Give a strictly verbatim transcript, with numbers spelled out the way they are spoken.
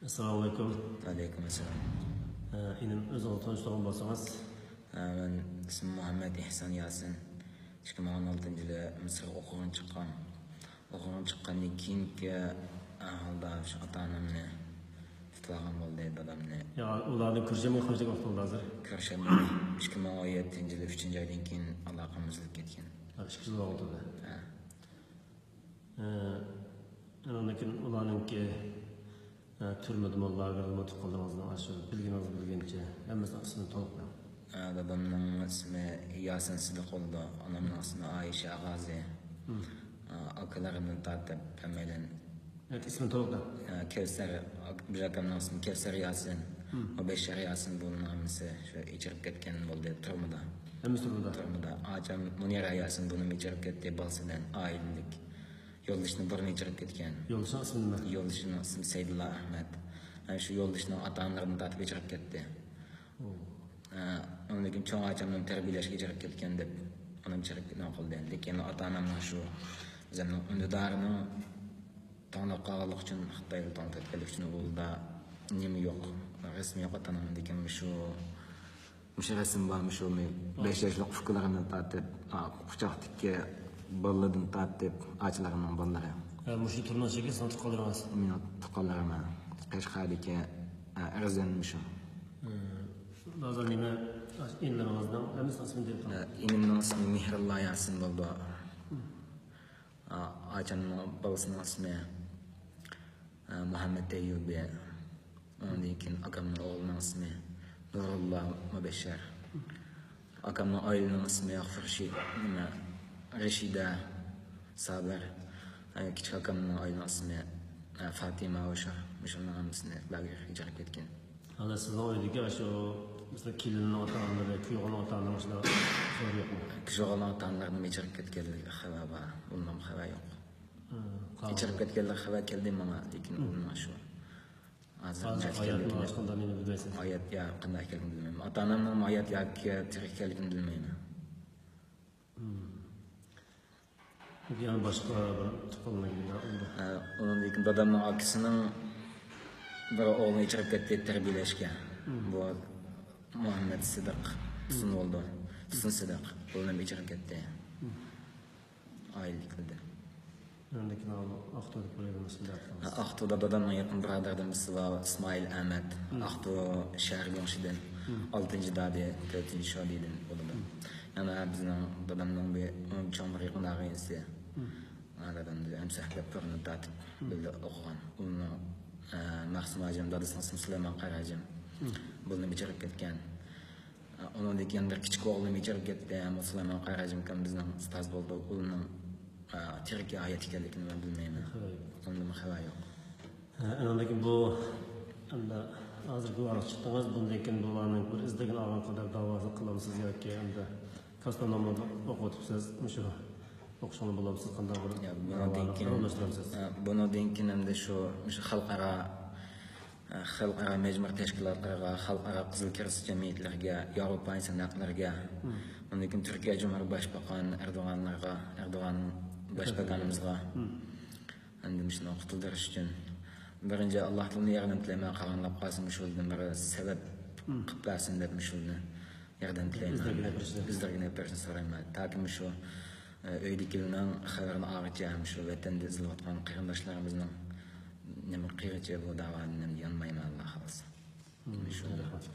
ئەسسالامۇ ئەلەيكۇم. ۋەئەلەيكۇم ئەسسالام. ئە، ئىنىم، ئۆزىڭىز تونۇشتۇرغان بولسىڭىز. ئە، مەن ئىسمىم مۇھەممەد ئېھسان ياسىن. ئىككى مىڭ ئون ئالتىنچى يىلى مىسىرغا ئوقۇغىلى چىققان. ئوقۇغىلى چىققاندىن كېيىنكى ئەھۋالدا شۇ ئاتا-ئانامنى تۇتۇۋالغان بولدى، دادامنى. يا، ئۇلار بىلەن كۆرۈشەلمىگەن قانچىلىك ۋاقىت بولدى ھازىر؟ كۆرۈشەلمىدىم. ئىككى مىڭ ئون يەتتىنچى يىلى ئۈچىنچى ئايدىن كېيىن ئالاقەم ئۈزۈلۈپ كەتكەن. ھە، ئىككى يىل بولدى. ھە. ئە، ئاندىن كېيىن ئۇلارنىڭكى، ئە، تۈرمىدىمۇ، لاگېردىمۇ تۇغقانلىرىڭىزنىڭ ئاشۇ بىلگىنىڭىز بىلگىنىچە ھەممىسىنىڭ ئىسمىنى تولۇق بىلىڭ. ئە، دادامنىڭ ئىسمى ياسىن سىدىق بولىدۇ، ئانامنىڭ ئىسمى ئايشە غازى. ھىم. ئە، ئاكىلىرىمدىن تارتىپ ھەممەيلەن. ئە، ئىسمىنى تولۇق بىلىڭ. ئە، كەۋسەر، ئاك-، بىر ئاكامنىڭ ئىسمى كەۋسەر ياسىن، ھىم. مۇبەششەر ياسىن، بۇلارنىڭ ھەممىسى شۇ ئېچىرىپ كەتكەن بولدى تۈرمىدە. ھەممىسى تۈرمىدە؟ تۈرمىدە. ئاچام مۇنىرە ياسىن بۇنىمۇ ئېچىرىپ كەتتى، بالىسى بىلەن ئائىلىلىك. يولدىشىنى بۇرۇن ئېچىرىپ كەتكەن. يولدىشىنىڭ ئىسمى نېمە؟ يولدىشىنىڭ ئىسمى سەيدۇللا ئەھمەد. ھە، شۇ يولدىشىنىڭ ئاتا-ئانىلىرىنى تارتىپ ئېچىرىپ كەتتى. ئۇ. ھە، ئۇنىڭدىن كېيىن چوڭ ئاچامنى تەربىيەلەشكە ئېچىرىپ كەتكەن دەپ، ئۇنىمۇ ئېچىرىپ كەتكەن قىلدى. لېكىن ئاتا-ئانامنىڭ شۇ ئۆزۈمنىڭ ئۈندىدارىنىڭ توڭلاپ قالغانلىقى ئۈچۈن، خىتايدا توڭلاپ كەتكەنلىكى ئۈچۈن ئۇلاردا نېمە يوق، رەسىمى يوق ئاتا-ئانامنىڭ. لېكىن شۇ مۇشۇ رەسىم بار، مۇشۇ بەش ياشلىق ئۇكىلىرىمنى تارتىپ، ئا، قۇچاقتىكى بالىلىرىدىن تارتىپ، ئاچىلىرىمنىڭ بالىلىرى. ھە، مۇشۇ تۈرنىڭ ئىچىدىكى سىزنىڭ تۇغقانلىرىڭىز؟ مېنىڭ تۇغقانلىرىم، ھە. قەشقەردىكى، ئە، ئەرزەن مۇشۇ. ھە، ھازىر نېمە، ئىنىلىرىڭىزنىڭ ھەممىسىنىڭ ئىسمىنى دەپ ئۆتۈڭ. ئە، ئىنىمنىڭ ئىسمى مېھرىللا ياسىن بولىدۇ. ئا-، ئاچامنىڭ بالىسىنىڭ ئىسمى، ئا، مۇھەممەد ئەييۇبى. ئۇنىڭدىن كېيىن ئاكامنىڭ ئوغلىنىڭ ئىسمى نۇرۇللا مۇبەششەر. ئاكامنىڭ ئائىلىنىڭ ئىسمى خۇرشىد، نېمە، رەشىدە، سابىر. ئا، كىچىك ئاكامنىڭ ئائىلىنىڭ ئىسمى، ئا، فاتىمە، ئوشۇ. مۇشۇنىڭ ھەممىسىنى لاگېرغا ئېچىرىپ كەتكەن. ھازىر سىزنىڭ ئۆيدىكى ئاشۇ، مەسىلەن، كېلىننىڭ ئاتا-ئانىلىرى، كۈيئوغۇلنىڭ ئاتا-ئانىلىرى شۇنداق زور يوقمۇ؟ كۈيئوغۇلنىڭ ئاتا-ئانىلىرىنى ئېچىرىپ كەتكەنلىكى خەۋەر بار. ئۇندىن خەۋەر يوق. ھە، ئېچىرىپ كەتكەنلىكى خەۋەر كەلدى ماڭا، لېكىن ئۇنىڭ شۇ. ھازىر ھازىر ھاياتمۇ ئاشقانداق نېمە بىلمەيسىز؟ ھايات يا قانداق ئىكەنلىكىنى بىلمەيمەن. ئاتا-ئانامنىڭ ھايات ياكى تىرىك ئىكەنلىكىنى بىلمەيمەن. ھىم. يەنە باشقا بىر تۇغقانلىرىڭىز بار ئۇندا؟ ھە، ئۇنىڭدىن كېيىن دادامنىڭ ئاكىسىنىڭ بىر ئوغلىنى ئېچىرىپ كەتتى تەربىيەلەشكە. ھىم. بۇ مۇھەممەد سىدىق، ھىم. تۇسۇن بولدى. تۇسۇن سىدىق. ئۇنى ئېچىرىپ كەتتى. ھىم. ئائىلىلىكىدە. ئاندىن كېيىن ئاقتۇ دەپ بىر يەردە مۇشۇنداق قىلىمىز. ئاقتۇدا دادامنىڭ يېقىن بۇرادەردىن بىرسى بار، ئىسمائىل ئەمەت. ھىم. ئاقتۇ شەھەر گۇڭشىدىن. ھىم. ئالتىنچى دادى، تۆتىنچى شودىدىن بولىدۇ. ھىم. يەنە بىزنىڭ دادامنىڭ بىر ئەڭ چوڭ بىر يېقىن ئاغىنىسى. ھىم. ئا، دادامنى ھەمسۆھبەت تۈرنى تارتىپ ھىم. بىللە ئوقۇغان. ئۇنىڭ، ئە، مەخسۇم ھاجىم، دادىسىنىڭ ئىسمى سۇلايمان قاراھاجىم. ھىم. بۇلىنى ئېچىرىپ كەتكەن. ئۇنىڭدىن كېيىن بىر كىچىك ئوغلۇم ئېچىرىپ كەتتى. ئەمما سۇلايمان قاراھاجىم ئاكام بىزنىڭ ئۇستاز بولدى. ئۇنىڭ، ئە، تىرىكى ھايات ئىكەنلىكىنى مەن بىلمەيمەن. خەۋەر يوق. ئۇندىن خەۋەر يوق. ھە، ئۇنىڭدىن كېيىن بۇ، ئەمدى ھازىركى ۋاراق چىقتىڭىز. بۇندىن كېيىن بۇلارنىڭ بىر ئىزدىگىنى ئالغان قەدەر داۋاسىنى قىلامسىز ياكى ئەمدى كاستا نامىنى ئوقۇۋېتىپسىز، مۇشۇ ئوقۇشىڭلار بولامسىز، قانداق بىر يا، بۇنىڭدىن داۋانى كېيىن، داۋاملاشتۇرامسىز؟ ھە، بۇنىڭدىن كېيىن ئەمدى شۇ، مۇشۇ خەلقئارا خەلقئارا مەجبۇرىي تەشكىلاتلىرىغا، خەلقئارا قىزىل كىرېست جەمئىيەتلىرىگە، ياۋروپا ئىنسان ھەقلىرىگە، مم. ئۇنىڭدىن كېيىن تۈركىيە جۇمھۇر باشباقان ئەردوغانلارغا، ئەردوغان باشباقانىمىزغا مم. ئەمدى مۇشۇنى قۇتۇلدۇرۇش ئۈچۈن بىرىنچى، ئاللا تائالادىن ياردەم تىلەيمەن، قالغانلار قالسا مۇشۇدىن بىر سەۋەب مم. قىلىپ بەرسۇن دەپ مۇشۇنى ياردەم تىلەيمەن. ئۆزلىرىگە نەپ بېرىشنى. ئۆزلىرىگە نەپ بېرىشنى سورايمەن. تاكى مۇشۇ، ئۆيدىكىلەرنىڭ خەۋىرىنى ئالغىچە، مۇشۇ ۋەتەندە ئېزىلىۋاتقان قېرىنداشلىرىمىزنىڭ نېمە قىلغىچە بۇ داۋادىن يانمايمەن، ئاللا خالىسا. مم، شۇ. رەھمەت.